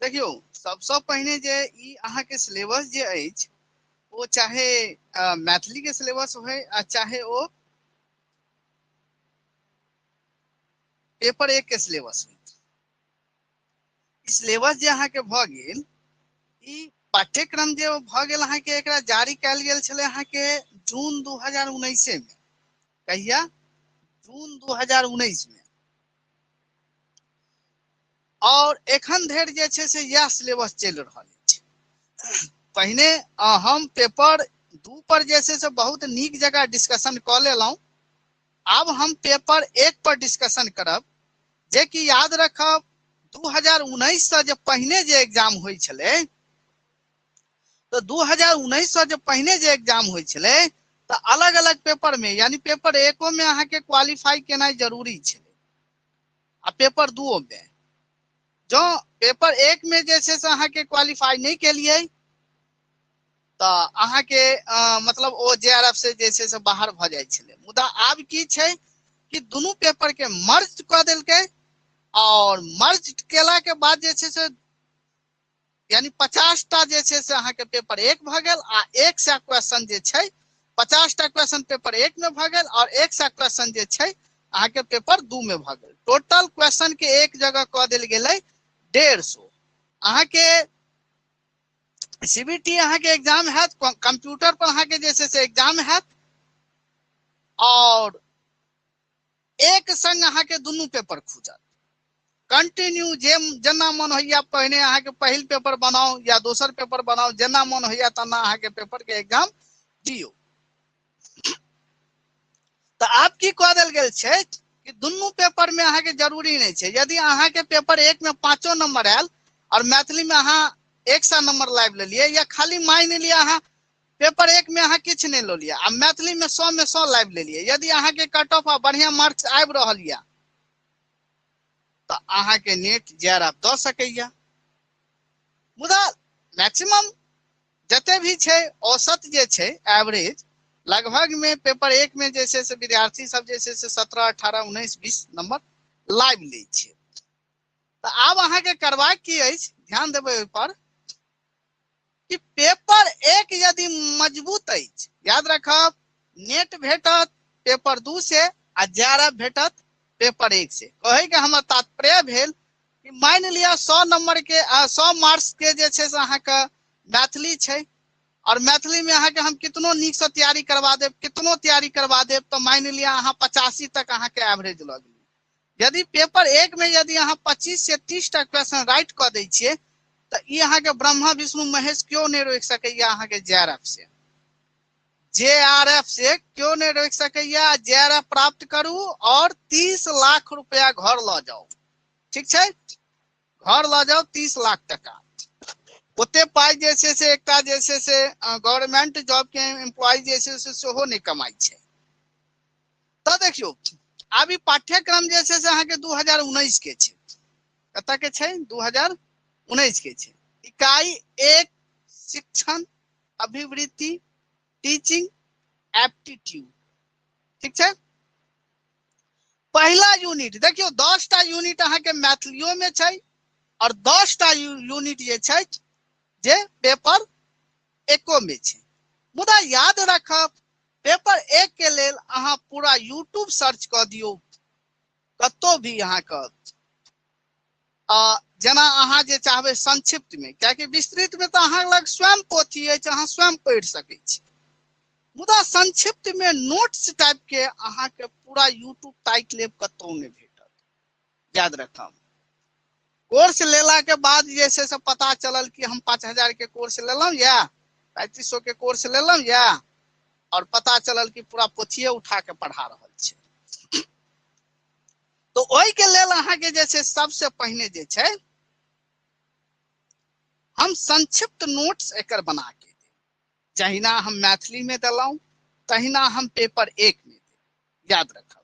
देखियौ, सबसँ पहिने जे ई अहाँके सिलेबस जे अछि ओ चाहे मैथिली के सिलेबस होइ आ चाहे ओ पेपर एक के सिलेबस होइ, सिलेबस जे अहाँके भऽ गेल, ई पाठ्यक्रम जे भऽ गेल अहाँके, एकरा जारी कयल गेल छलै अहाँके जून 2019 में। कहिया? जून 2019 में। और एखन धरि जे छै से इएह सिलेबस चलि रहल अछि। पहिने हम पेपर 2 पर जे छै से बहुत नीक जगह डिस्कशन कऽ लेलहुँ। आब हम पेपर 1 पर डिस्कशन करब, जे कि याद रखब 2019 से जे पहिने जे एग्जाम होइ छलै, तऽ 2019 से जे पहिने जे एग्जाम होइ छलै तऽ अलग अलग पेपर में, यानी पेपर 1 में अहाँके क्वालिफाई केनाइ जरूरी छलै आ पेपर 2 में। जँ पेपर 1 में जे छै से अहाँके क्वालिफाई नहि केलियै तऽ अहाँके मतलब ओ जे आर एफ से जे छै से बाहर भऽ जाइ छलै। मुदा आब की छै कि दुनू पेपर के मर्ज कऽ देलकै, और मर्ज केला के बाद जे छै से यानी 50 टा जे छै से अहाँके पेपर 1 भऽ गेल आ 100 क्वेश्चन जे छै, 50 टा क्वेश्चन पेपर 1 में भऽ गेल और 100 क्वेश्चन जे छै अहाँके पेपर 2 में भऽ गेल। टोटल क्वेश्चन के एक जगह कऽ देल गेलै 150। अहाँके सीबीटी अहाँके एग्जाम हैत, कंप्यूटर पर अहाँके जे छै से एग्जाम हैत, और एक संग अहाँके दुनू पेपर खुजत कंटिन्यू। जे जेना मन होइया पहिने अहाँके पहिल पेपर बनाउ या दोसर पेपर बनाउ, जेना मन होइया तेना अहाँके पेपर के एग्जाम दियौ। तऽ आब की कऽ देल गेल छै कि दुनू पेपर में अहाँके जरूरी नहि छै। यदि अहाँके पेपर 1 में 5 नंबर आयल और मैथिली में अहाँ 100 नंबर लाबि लेलियै, या खाली मानि लिअ अहाँ पेपर 1 में अहाँ किछु नहि लऽ लिअ आ मैथिली में 100 में 100 लाबि लेलियै, यदि अहाँके कट ऑफ आ बढ़िआँ मार्क्स आबि रहल यऽ तऽ अहाँके नेट जे आर एफ दऽ सकैया। मुदा मैक्सिमम जते भी छै औसत जे छै एवरेज लगभग में पेपर 1 में जे छै से विद्यार्थी सब जे छै से 17, 18, 19, 20 नंबर लाबि लै छै। तऽ आब अहाँके करबाक की अछि, ध्यान देबै ओहिपर कि पेपर 1 यदि मजबूत अछि, याद रखब नेट भेटत पेपर 2 से आ जे आर एफ भेटत पेपर 1 से। कहै के हमर तात्पर्य भेल कि मानि लिअ 100 नंबर के, 100 मार्क्स के जे छै से अहाँके मैथिली छै, और मैथिली में अहाँके हम कितनो नीक से तैयारी करवा देब, कितनो तैयारी करवा देब, तऽ मानि लिअ अहाँ 85 तक अहाँके एवरेज लऽ गेल। यदि पेपर 1 में यदि अहाँ 25 से 30 टा क्वेश्चन राइट कऽ दै छियै तऽ ई अहाँके ब्रह्मा विष्णु महेश केओ नहि रोकि सकैया अहाँके जे आर एफ से, जे आर एफ से केओ नहि रोकि सकैया। जे आर एफ प्राप्त करू और 30 लाख रुपया घर लऽ जाउ, ठीक छै, घर लऽ जाउ 30 लाख टका। ओते पाइ जे छै से एकटा जे छै से गवर्नमेंट जॉब के एम्प्लॉय जे छै से सेहो नहि कमाइ छै। तऽ देखियौ आब ई पाठ्यक्रम जे छै से अहाँके 2019 के छै, कतऽ के छै? 2019 के छै। इकाई 1 शिक्षण अभिवृत्ति टीचिंग एप्टीट्यूड, ठीक छै। पहिला यूनिट देखियौ 10 टा यूनिट अहाँके मैथिलियो में छै और 10 टा यूनिट जे छै जे पेपर 1 में छै। मुदा याद रखब पेपर 1 के लेल अहाँ पूरा यूट्यूब सर्च कऽ दियौ, कतौ भी अहाँके जेना अहाँ जे चाहबै संक्षिप्त में, कियाकि विस्तृत में तऽ अहाँ लग स्वयं पोथी अछि, अहाँ स्वयं पढ़ि सकै छी। मुदा संक्षिप्त में नोट्स टाइप के अहाँके पूरा यूट्यूब ताकि लेब, कतौ नहि भेटत। याद रखब कोर्स लेला के बाद जे छै से पता चलल कि हम 5000 के कोर्स लेलहुँ या 3500 के कोर्स लेलहुँ या, और पता चलल कि पूरा पोथिए उठा के पढ़ा रहल छै। तो ओहि के लेल अहाँके जे छै सबसे पहिने जे छै हम संक्षिप्त नोट्स एकर बना के देब। जहिना हम मैथिली में देलहुँ तहिना हम पेपर 1 में देब, याद रखब।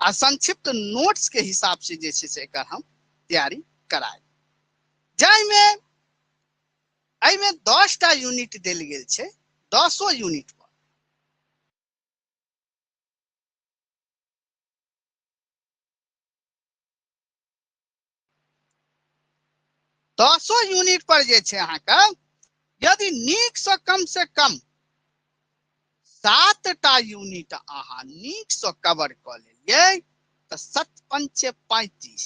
आ संक्षिप्त नोट्स के हिसाब से जे छै से एकर हम तैयारी करायब, जाहिमे एहिमे 10 टा यूनिट देल गेल छै, 10 यूनिट पर। 10 यूनिट पर जे छै अहाँके यदि नीक से कम से कम 7टा यूनिट अहाँ नीक से कवर कऽ लेलियै तऽ 7 पंचे 35।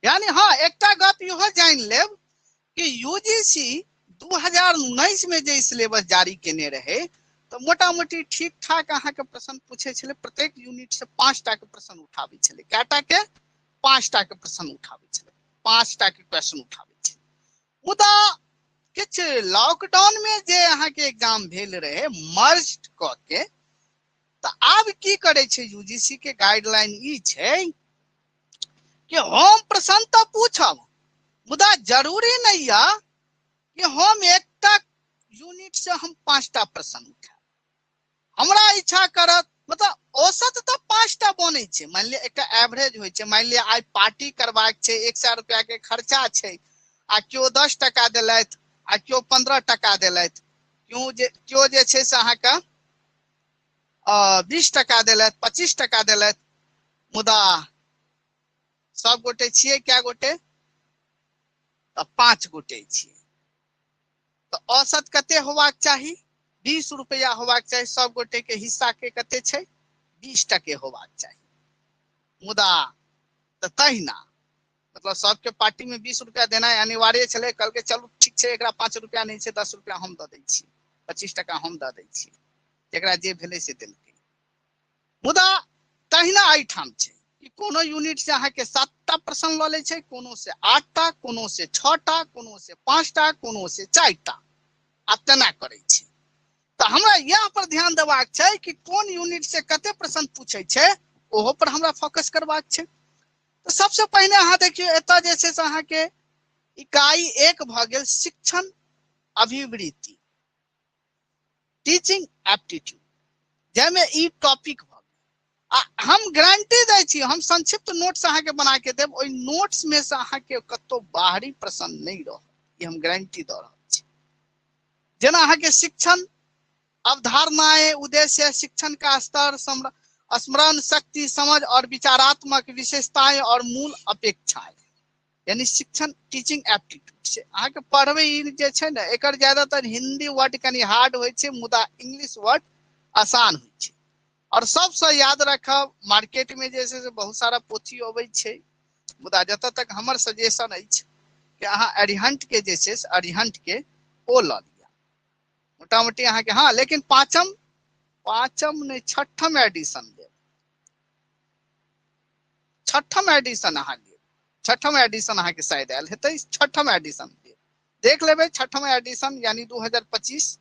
यानी हाँ, एकटा गप इहो जानि लेब कि यूजीसी 2019 में जे सिलेबस जारी केने रहे तऽ मोटा मोटी ठीक ठाक अहाँके प्रश्न पूछे छलै। प्रत्येक यूनिट से 5टा के प्रश्न उठाबै छलै। कएटा के? 5टा के प्रश्न उठाबै छलै, 5टा के क्वेश्चन उठाबै छलै। मुदा किछु लॉकडाउन में जे अहाँके एग्जाम भेल रहे मर्ज कऽ के, तऽ आब की करै छै यूजीसी के गाइडलाइन ई छै कि हम प्रश्न तऽ पूछब, मुदा जरूरी नहीं है कि हम एकटा यूनिट से हम 5टा प्रश्न उठायब। हमरा इच्छा करत, मतलब औसत तऽ 5टा बनै छै। मानि लिअ एकटा एवरेज होइ छै, मानि लिअ आइ पार्टी करबाक छै, 100 रुपया के खर्चा छै, आ केओ 10 टका देलथि आ केओ 15 टका देलथि, केओ जे छै से अहाँके 20 टका देलथि, 25 टका देलथि, मुदा सब गोटे छियै कए गोटे? तऽ 5 गोटे छियै। तऽ औसत कते होबाक चाही? 20 रुपया होबाक चाही। सब गोटे के हिस्सा के कते छै? 20 टके होबाक चाही। मुदा तऽ तहिना मतलब सबके पार्टी में 20 रुपया देनाइ अनिवार्य छलै। कहलकै चलू ठीक छै, एकरा 5 रुपया नहि छै, 10 रुपया हम दऽ दै छी, 25 टका हम दऽ दै छी, जकरा जे भेलै से देलकै। मुदा तहिना एहिठाम छै कि कोनो यूनिट से अहाँके 7टा प्रश्न लऽ लै छै, कोनो से 8टा, कोनो से 6टा, कोनो से 5टा, कोनो से 4टा, आ तेना करै छै। तऽ हमरा इएह पर ध्यान देबाक छै कि कोन यूनिट से कते प्रश्न पूछै छै, ओहो पर हमरा फोकस करबाक छै। तऽ सबसे पहिने अहाँ देखियौ एतऽ जे छै से अहाँके इकाई 1 भऽ गेल शिक्षण अभिवृत्ति, टीचिंग एप्टीट्यूड, जाहिमे ई टॉपिक भऽ गेल। आ हम गारंटी दै छी, हम संक्षिप्त नोट्स अहाँके बना के देब, ओहि नोट्स में से अहाँके कतौ बाहरी प्रश्न नहि रहत, ई हम गारंटी दऽ रहल छी। जेना अहाँके शिक्षण अवधारणाएं, उद्देश्य, शिक्षण का स्तर, स्मरण शक्ति, समझ और विचारात्मक विशेषताएं और मूल अपेक्षाएं, यानी शिक्षण टीचिंग एप्टीट्यूड से अहाँके पढ़बै ई जे छै ने, एकर ज्यादातर हिंदी वर्ड कनि हार्ड होइ छै, मुदा इंग्लिश वर्ड आसान होइ छै। और सबसँ याद राखब, मार्केट में जे छै से बहुत सारा पोथी अबै छै, मुदा जतऽ तक हमर सजेशन अछि कि अहाँ अरिहंट के जे छै से अरिहंट के ओ लऽ लिअ मोटामोटी अहाँके। हाँ, लेकिन पाँचम नहि, छठम एडिशन लेब, छठम एडिशन अहाँ लेब, छठम एडिशन अहाँके शायद आयल हेतै, छठम एडिशन लेब, देख लेबै छठम एडिशन, यानी 2025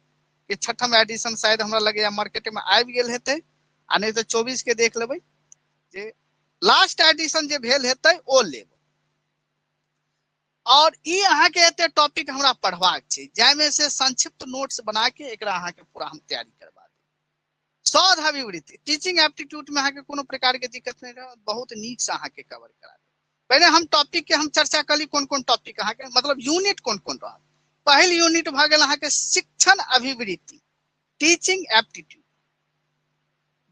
के छठम एडिशन शायद हमरा लगैया मार्केट में आबि गेल हेतै, आ नहि तऽ 24 के देख लेबै, जे लास्ट एडिशन जे भेल हेतै ओ लेब। और ई अहाँके एते टॉपिक हमरा पढ़बाक छै, जाहिमे से संक्षिप्त नोट्स बना के एकरा अहाँके पूरा हम तैयारी करबा देब। शोध अभिवृत्ति टीचिंग एप्टीट्यूड में अहाँके कोनो प्रकार के दिक्कत नहि रहत, बहुत नीक से अहाँके कवर करा देब। पहिले हम टॉपिक के हम चर्चा करी, कोन कोन टॉपिक अहाँके मतलब यूनिट कोन कोन रहत। पहिल यूनिट भऽ गेल अहाँके शिक्षण अभिवृत्ति टीचिंग एप्टीट्यूड,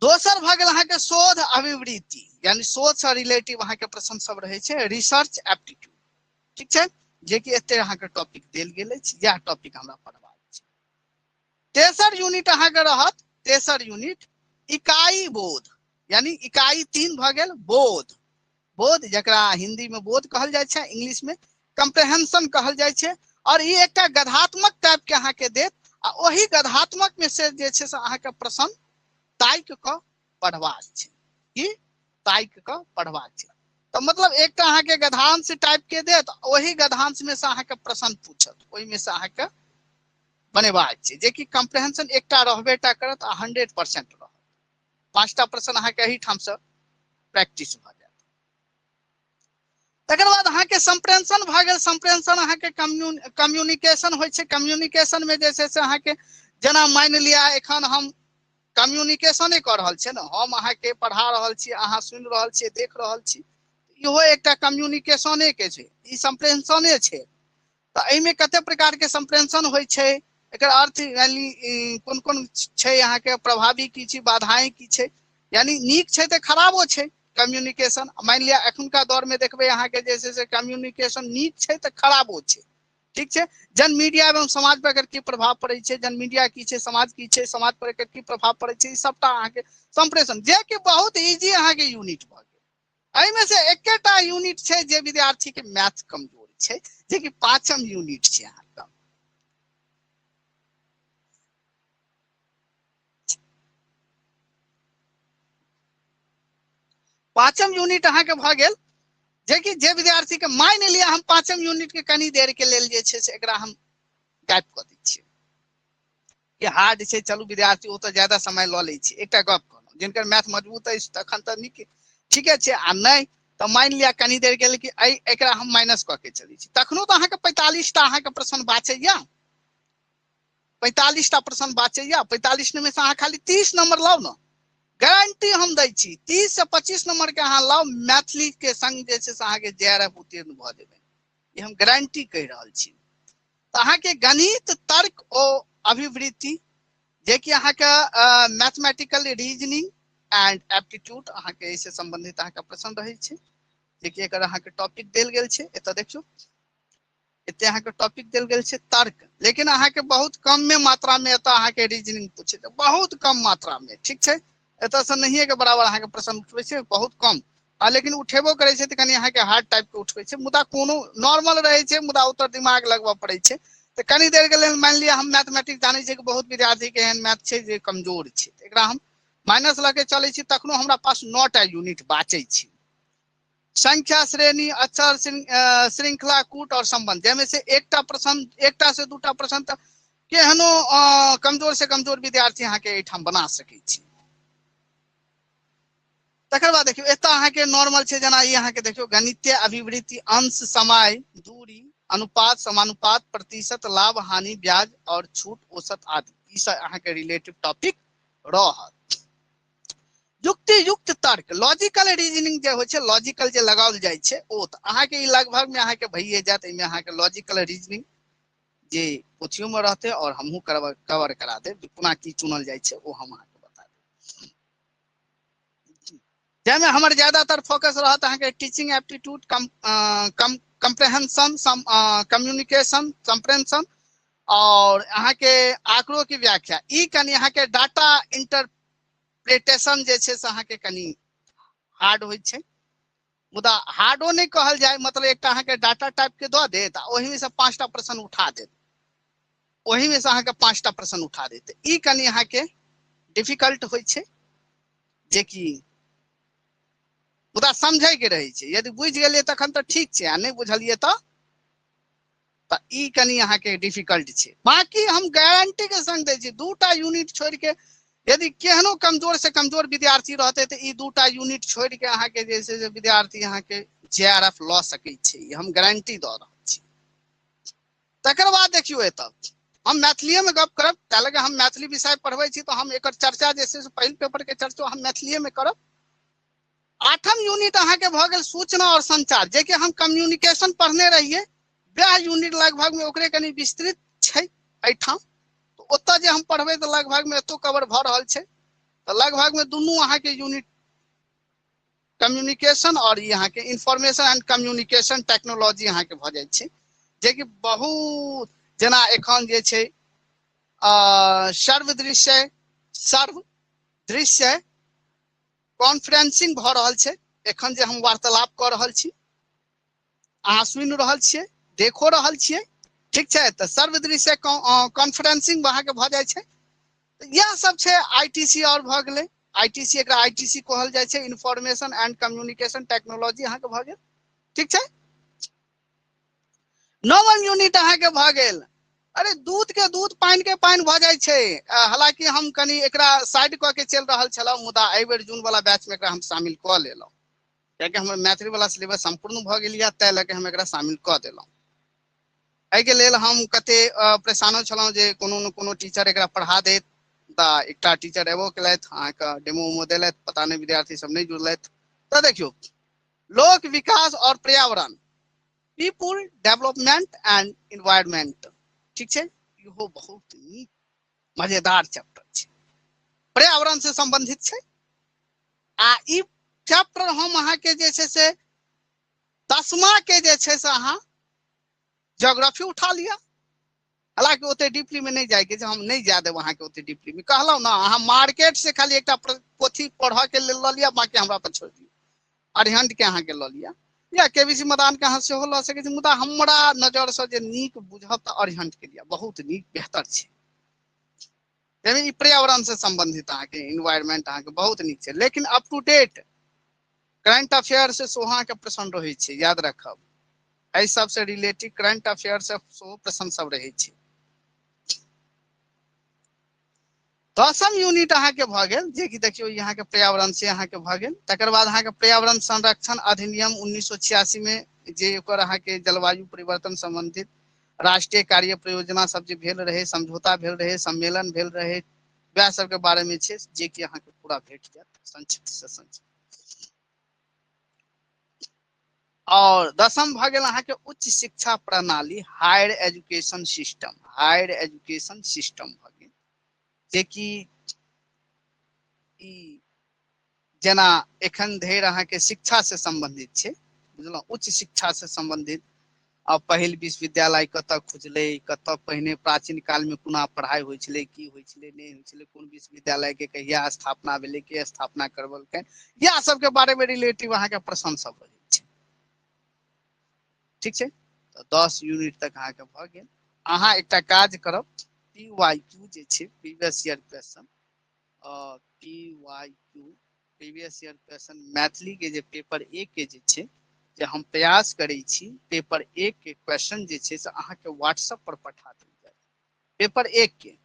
दोसर भऽ गेल अहाँके शोध अभिवृत्ति, यानी शोध से रिलेटिव अहाँके प्रश्न सब रहै छै, रिसर्च एप्टीट्यूड, ठीक छै, जे कि एते अहाँके टॉपिक देल गेल अछि, इएह टॉपिक हमरा पढ़बाक छै। तेसर यूनिट अहाँके रहत, तेसर यूनिट इकाई बोध, यानी इकाई 3 भऽ गेल बोध, बोध जकरा हिंदी में बोध कहल जाइ छै, इंग्लिश में कम्प्रहेंशन कहल जाइ छै। और ई एकटा गधात्मक टाइप के अहाँके देत, आ ओही गधात्मक में से जे छै से अहाँके प्रश्न ताकि कऽ पढ़बाक छै, की ताकि कऽ पढ़बाक छै। तऽ मतलब एकटा अहाँके गधांश टाइप के देत, ओही गधांश में से अहाँके प्रश्न पूछत, ओहि में से अहाँके बनेबाक छै, जे कि कम्प्रहेंशन एकटा रहबे टा करत आ 100% रहत। 5टा प्रश्न अहाँके एहिठाम से प्रैक्टिस भऽ जायत। तकर बाद अहाँके सम्प्रेषण भऽ गेल। सम्प्रेषण अहाँके कम्युनिकेशन होइ छै। कम्युनिकेशन में जे छै से अहाँके जेना मानि लिअ एखन हम कम्युनिकेशने कऽ रहल छियै ने, हम अहाँके पढ़ा रहल छी, अहाँ सुनि रहल छियै, देख रहल छी, इहो एकटा कम्युनिकेशने के छै, ई सम्प्रेषणे छै। तऽ एहिमे कते प्रकार के सम्प्रेषण होइ छै, एकर अर्थ यानी कोन कोन छै, अहाँके प्रभावी की छै, बाधाएं की छै, यानी नीक छै तऽ खराबो छै कम्युनिकेशन। मानि लिअ एखुनका दौर में देखबै अहाँके जे छै से कम्युनिकेशन नीक छै तऽ खराबो छै, ठीक छै। जन मीडिया एवं समाज पर एकर की प्रभाव पड़ै छै, जन मीडिया की छै, समाज की छै, समाज पर एकर की प्रभाव पड़ै छै, ई सबटा अहाँके संप्रेषण, जे कि बहुत इजी अहाँके यूनिट भऽ गेल। एहिमे से एकेटा यूनिट छै जे विद्यार्थी के मैथ कमजोर छै, जे कि पांचम यूनिट छै अहाँके। पांचम यूनिट अहाँके भऽ गेल, जेकि जे विद्यार्थी के मानि लिअ हम पांचम यूनिट के कनी देर के लेल जे छै से एकरा हम गायब कऽ दै छियै कि हार्ड छै, चलू विद्यार्थी ओ तऽ ज्यादा समय लऽ लै छै। एकटा गप कहलहुँ, जिनकर मैथ मजबूत अछि तखन तऽ नीक ठीके छै, आ नहि तऽ मानि लिअ कनी देर के लेल कि एहि एकरा हम माइनस कऽ के चलै छी, तखनो तऽ अहाँके 45 टा अहाँके प्रश्न बाँचैया, 45 टा प्रश्न बाँचैया, 45 में से अहाँ खाली 30 नंबर लाउ ने, गारंटी हम दै छी 30 से 25 नंबर के अहाँ लाउ, मैथिली के संग जे छै से अहाँके जे आर एफ उत्तीर्ण भऽ जेबै, ई हम गारंटी कहि रहल छी। तऽ अहाँके गणित, तर्क ओ अभिवृत्ति, जेकि अहाँके मैथमेटिकल रीजनिंग एंड एप्टीट्यूड अहाँके एहिसँ सम्बन्धित अहाँके प्रश्न रहै छै, जेकि एकर अहाँके टॉपिक देल गेल छै। एतऽ देखियौ, एते अहाँके टॉपिक देल गेल छै तर्क, लेकिन अहाँके बहुत कम में मात्रा में एतऽ अहाँके रीजनिंग पूछे छै, बहुत कम मात्रा में, ठीक छै। एतऽ से नहिये के बराबर अहाँके प्रश्न उठबै छै, बहुत कम, आ लेकिन उठेबो करै छै तऽ कनि अहाँके हार्ड टाइप के उठबै छै, मुदा कोनो नॉर्मल रहै छै, मुदा ओतऽ दिमाग लगबऽ पड़ै छै। तऽ कनी देर के लेल मानि लिअ हम मैथमेटिक्स जानै छियै कि बहुत विद्यार्थी के एहन मैथ छै जे कमजोर छै, तऽ एकरा हम माइनस लऽ के चलै छी, तखनो हमरा पास 9 टा यूनिट बाँचै छै। संख्या, श्रेणी, अक्षर, श्रृंखला, कूट और संबंध, जाहिमे से एकटा प्रश्न, एकटा से दूटा प्रश्न तऽ केहनो कमजोर से कमजोर विद्यार्थी अहाँके एहिठाम बना सकै छी। तकर बाद देखियौ एतऽ अहाँके नॉर्मल छै, जेना ई अहाँके देखियौ गणितीय अभिवृत्ति, अंश, समय, दूरी, अनुपात, समानुपात, प्रतिशत, लाभ, हानि, ब्याज और छूट, औसत आदि, ई सब अहाँके रिलेटिव टॉपिक रहत। युक्ति युक्त तर्क, लॉजिकल रीजनिंग जे होइ छै, लॉजिकल जे लगाओल जाइ छै, ओ तऽ अहाँके ई लगभग में अहाँके भइए जायत। एहिमे अहाँके लॉजिकल रीजनिंग जे पोथियो में रहतै और हमहूँ कवर करा देब, जे कोना की चुनल जाइ छै ओ हम अहाँके बता देब। जाहिमे हमर ज्यादातर फोकस रहत अहाँके टीचिंग एप्टीट्यूड, कम्प्रहेंशन, कम्युनिकेशन, कम्प्रहेंशन और अहाँके आंकड़ों की व्याख्या। ई कनि अहाँके डाटा इंटरप्रिटेशन जे छै से अहाँके कनि हार्ड होइ छै, मुदा हार्डो नहि कहल जाय, मतलब एकटा अहाँके डाटा टाइप के दऽ देत आ ओहिमे से 5टा प्रश्न उठा देत, ओहिमे से अहाँके 5टा प्रश्न उठा देत, ई कनि अहाँके डिफिकल्ट होइ छै, जेकि मुदा समझै के रहै छै। यदि बुझि गेलियै तखन तऽ ठीक छै, आ नहि बुझलियै तऽ ई कनि अहाँके डिफिकल्ट छै। बाकी हम गारंटी के संग दै छी, 2टा यूनिट छोड़ि के यदि केहनो कमजोर से कमजोर विद्यार्थी रहतै तऽ ई 2टा यूनिट छोड़ि के अहाँके जे छै से विद्यार्थी अहाँके जे आर एफ लऽ सकै छै, ई हम गारंटी दऽ रहल छी। तकर बाद देखियौ एतऽ हम मैथिलीए में गप करब, ताहि लऽ कऽ हम मैथिली विषय पढ़बै छी तऽ हम एकर चर्चा जे छै से पहिल पेपर के चर्चो हम मैथिलीए में करब। 8म यूनिट अहाँके भऽ गेल सूचना और संचार, जेकि हम कम्युनिकेशन पढ़ने रहियै, वएह यूनिट लगभग में ओकरे कनि विस्तृत छै एहिठाम, तऽ ओतऽ जे हम पढ़बै तऽ लगभग में एतौ कवर भऽ रहल छै। तऽ लगभग में दुनू अहाँके यूनिट कम्युनिकेशन और ई अहाँके इंफॉर्मेशन एंड कम्युनिकेशन टेक्नोलॉजी अहाँके भऽ जाइ छै, जेकि बहुत जेना एखन जे छै, सर्वदृश्य कॉन्फ्रेंसिंग भऽ रहल छै, एखन जे हम वार्तालाप कऽ रहल छी, अहाँ सुनि रहल छियै, देखो रहल छियै, ठीक छै। तऽ सर्वदृश्य कॉन्फ्रेंसिंग अहाँके भऽ जाइ छै। तऽ इएह सब छै। I T C आओर भऽ गेलै, I T C, एकरा I T C कहल जाइ छै, इंफॉर्मेशन एंड कम्युनिकेशन टेक्नोलॉजी अहाँके भऽ गेल, ठीक छै। 9म यूनिट अहाँके भऽ गेल, अरे दूध के दूध पानि के पानि भऽ जाइ छै। हालांकि हम कनि एकरा साइड कऽ के चलि रहल छलहुँ, मुदा एहि बेर जून वाला बैच में एकरा हम शामिल कऽ लेलहुँ, कियाकि हमर मैथिली वाला सिलेबस सम्पूर्ण भऽ गेल यऽ, ताहि लऽ के हम एकरा शामिल कऽ देलहुँ। एहिके लेल हम कते परेशानो छलहुँ जे कोनो ने कोनो टीचर एकरा पढ़ा देत, तऽ एकटा टीचर एबो केलथि, अहाँके डेमो उमो देलथि, पता नहि विद्यार्थी सब नहि जुड़लथि। तऽ देखियौ, लोक विकास और पर्यावरण, पीपुल डेवलपमेंट एंड इन्वायरमेंट, ठीक छै, इहो बहुत नीक मजेदार चैप्टर छै, पर्यावरण से संबंधित छै। आ ई चैप्टर हम अहाँके जे छै से 10मा के जे छै से अहाँ ज्योग्राफी उठा लिअ। हालांकि ओते डीपली में नहि जायके छै, हम नहि जाय देब अहाँके ओते डीपली में। कहलहुँ ने अहाँ मार्केट से खाली एकटा पोथी पढ़ऽ के लेल लऽ लिअ, बाकी हमरा पर छोड़ि दियौ। अरिहंट के अहाँके लऽ लिअ या केबीसी मदान के अहाँ सेहो लऽ सकै छी, मुदा हमरा नजर से जे नीक बुझब तऽ अरिहंट के लिअ, बहुत नीक बेहतर छै। यानी ई पर्यावरण से संबंधित अहाँके इन्वायरमेंट अहाँके बहुत नीक छै। लेकिन up to date current affair से सेहो अहाँके प्रश्न रहै छै, याद रखब। एहि सबसे रिलेटेड करंट अफेयर से सेहो प्रश्न सब रहै छै। 10म यूनिट अहाँके भऽ गेल, जे कि देखियौ ई अहाँके पर्यावरण से अहाँके भऽ गेल। तकर बाद अहाँके पर्यावरण संरक्षण अधिनियम 1986 में जे ओकर अहाँके जलवायु परिवर्तन संबंधित राष्ट्रीय कार्य परियोजना सब जे भेल रहे, समझौता भेल रहे, सम्मेलन भेल रहे, वएह सबके बारे में छै, जे कि अहाँके पूरा भेट जायत संक्षिप्त से संक्षिप्त। और 10म भऽ गेल अहाँके उच्च शिक्षा प्रणाली, higher education system, higher education system भऽ गेल, जे कि ई जेना एखन धरि अहाँके शिक्षा से संबंधित छै, बुझलहुँ, उच्च शिक्षा से संबंधित। अब पहिल विश्वविद्यालय कतऽ खुजलै, कतऽ पहिने प्राचीन काल में कोना पढ़ाइ होइ छलै, की होइ छलै, नहि होइ छलै, कोन विश्वविद्यालय के कहिया स्थापना भेलै, के स्थापना करबलकै, इएह सबके बारे में रिलेटिव अहाँके प्रश्न सब रहै छै। ठीक छै, तऽ 10 यूनिट तक अहाँके भऽ गेल। अहाँ एकटा काज करब, पी वाई क्यू जे छै previous year question, P Y Q previous year question Maithili के जे पेपर 1 के जे छै, जे हम प्रयास करै छी पेपर 1 के क्वेश्चन जे छै से अहाँके व्हाट्सएप पर पठा देल जायत, पेपर 1 के।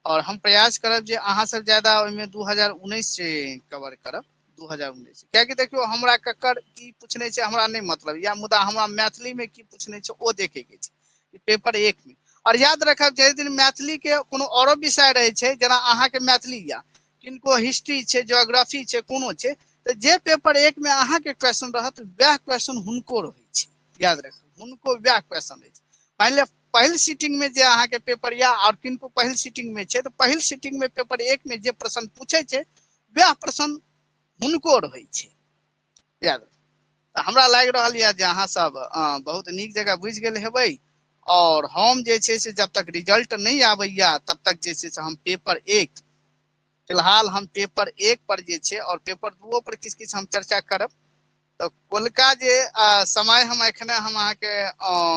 और हम प्रयास करब जे अहाँ सब ज्यादा ओहिमे 2019 से कवर करब, 2019, कियाकि देखियौ हमरा ककर की पूछने छै हमरा नहि मतलब या, मुदा हमरा मैथिली में की पूछने छै ओ देखे के छै पेपर 1 में। और याद रखब जाहि दिन मैथिली के कोनो औरो विषय रहै छै, जेना अहाँके मैथिली या किनको हिस्ट्री छै, ज्योग्राफी छै, कोनो छै, तऽ जे पेपर 1 में अहाँके क्वेश्चन रहत वएह क्वेश्चन हुनको रहै छै, याद रखब हुनको वएह क्वेश्चन रहै छै। मानि लिअ पहिल सीटिंग में जे अहाँके पेपर या और किनको पहिल सीटिंग में छै, तऽ पहिल सीटिंग में पेपर 1 में जे प्रश्न पूछै छै वएह प्रश्न हुनको रहै छै, याद रखब। तऽ हमरा लागि रहल यऽ जे अहाँ सब बहुत नीक जगह बुझि गेल हेबै। और हम जे छै से जब तक रिजल्ट नहि आबैया तब तक जे छै से हम पेपर 1, फिलहाल हम पेपर 1 पर जे छै और पेपर 2 पर किछु किछु हम चर्चा करब। तऽ कोलका जे समय हम एखने हम अहाँके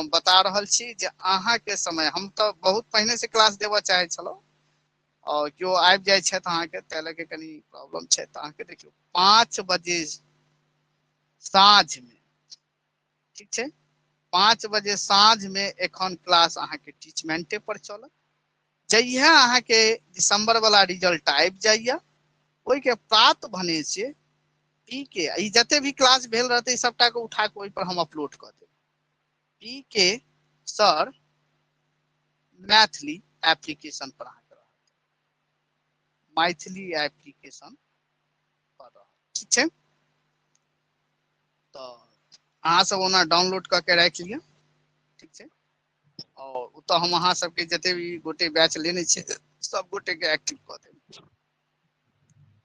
बता रहल छी जे अहाँके समय हम तऽ बहुत पहिने से क्लास देबऽ चाहै छलहुँ और केओ आबि जाइ छथि अहाँके, ताहि लऽ के कनि प्रॉब्लम छै। तऽ अहाँके देखियौ 5 बजे साँझ में, ठीक छै, 5 बजे साँझ में एखन क्लास अहाँके टीचमेंटे पर चलत। जहिया अहाँके दिसंबर वाला रिजल्ट आबि जाइया ओहिके प्रात भने से पी के ई जते भी क्लास भेल रहतै सबटा के उठा के ओहि पर हम अपलोड कऽ देब। पी के सर मैथिली एप्लीकेशन पर अहाँके रहत, मैथिली एप्लीकेशन पर रहत, ठीक छै। तऽ अहाँ सब ओना डाउनलोड कऽ के राखि लिअ, ठीक छै। और ओतऽ हम अहाँ सबके जते भी गोटे बैच लेने छियै सब गोटे के एक्टिव कऽ देब।